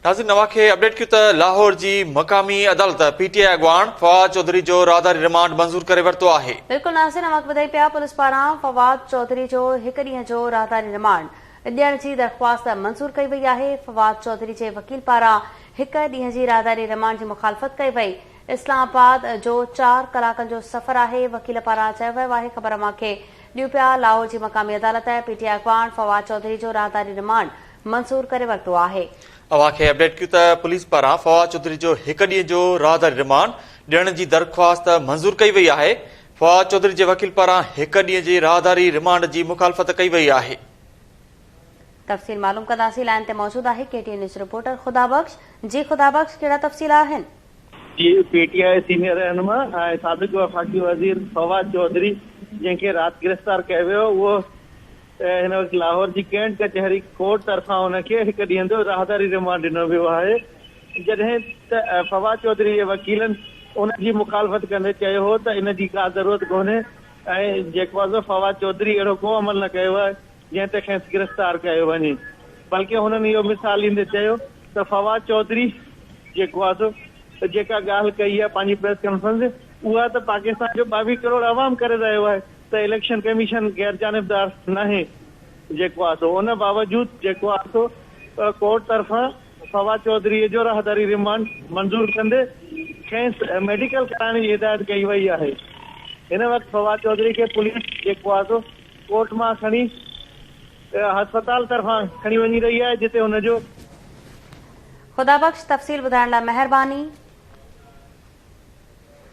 ناظرين اوهان کي اپڊيٽ ڪيون ته لاهور جي مقامي عدالت پي ٽي آء اڳواڻ فواد چوڌري جو راهداري رمانڊ منظور ڪري ورتو آهي. بلڪل ناظرين اوهان کي ٻڌايون پيا پوليس پاران فواد چوڌري جو هڪ ڏينهن جو راهداري رمانڊ ڏيڻ جي درخواست منظور ڪئي وئي آهي. فواد چوڌري جي وڪيل پاران هڪ ڏينهن جي راهداري رمانڊ جي مخالفت ڪئي وئي. اسلام آباد جو چار ڪلاڪن جو سفر آهي، وڪيل پاران چيو ويو آهي خبر اوهان کي ڏيون پيا لاهور جي مقامي عدالت پي ٽي آء اڳواڻ فواد چوڌري جو راهداري رمانڊ منظور ڪري ورتو آهي. اوهان کي اپڊيٽ ڪيون ته پوليس پاران فواد چوڌري جو هڪ ڏينهن جو راهداري رمانڊ ڏيڻ جي درخواست منظور ڪئي وئي آهي، فواد چوڌري جي وڪيل پاران هڪ ڏينهن جي راهداري رمانڊ جي مخالفت ڪئي وئي آهي. تفصيل معلوم ڪنداسين لائين تي موجود آهي K T N news reporter Khuda Bakhsh جي خدا بخش ڪهڙا تفصيل آهن. جي پي ٽي I senior رهنما ۽ سابق وفاقي وزير فواد چوڌري جنهن کي رات گرفتار ڪيو ويو اهو هن وقت لاهور جي ڪينٽ ڪچهري ڪورٽ طرفان ان کي هڪ ڏينهن جو راهداري رمانڊ ڏنو ويو آهي جڏهن ته فواد چوڌري جي وڪيلن ان جي مخالفت ڪندي چيو هو ته ان جي ڪا ضرورت ڪونهي ۽ جيڪو آهي سو فواد چوڌري اهڙو ڪو عمل نه ڪيو آهي جنهن تي کيس گرفتار ڪيو وڃي بلڪه هنن اهو مثال ڏيندي چيو ته فواد چوڌري جيڪو آهي سو جيڪا ڳالهه ڪئي آهي پنهنجي پريس ڪانفرنس ۾ اها ته پاڪستان جو 22 ڪروڙ عوام ڪري رهيو آهي ته اليڪشن ڪميشن غير جانبدار ناهي جيڪو آهي سو ان باوجود جيڪو آهي سو ڪورٽ طرفان فواد چوڌري جو راهداري ريمانڊ منظور ڪندي کيس ميڊيڪل ڪرائڻ جي هدايت ڪئي وئي آهي هن وقت فواد چوڌري کي پوليس جيڪو آهي سو ڪورٽ مان کڻي هسپتال طرفان کڻي وڃي رهي آهي جتي هن جو خدا بخش تفصيل ٻڌائڻ لاء مهرباني.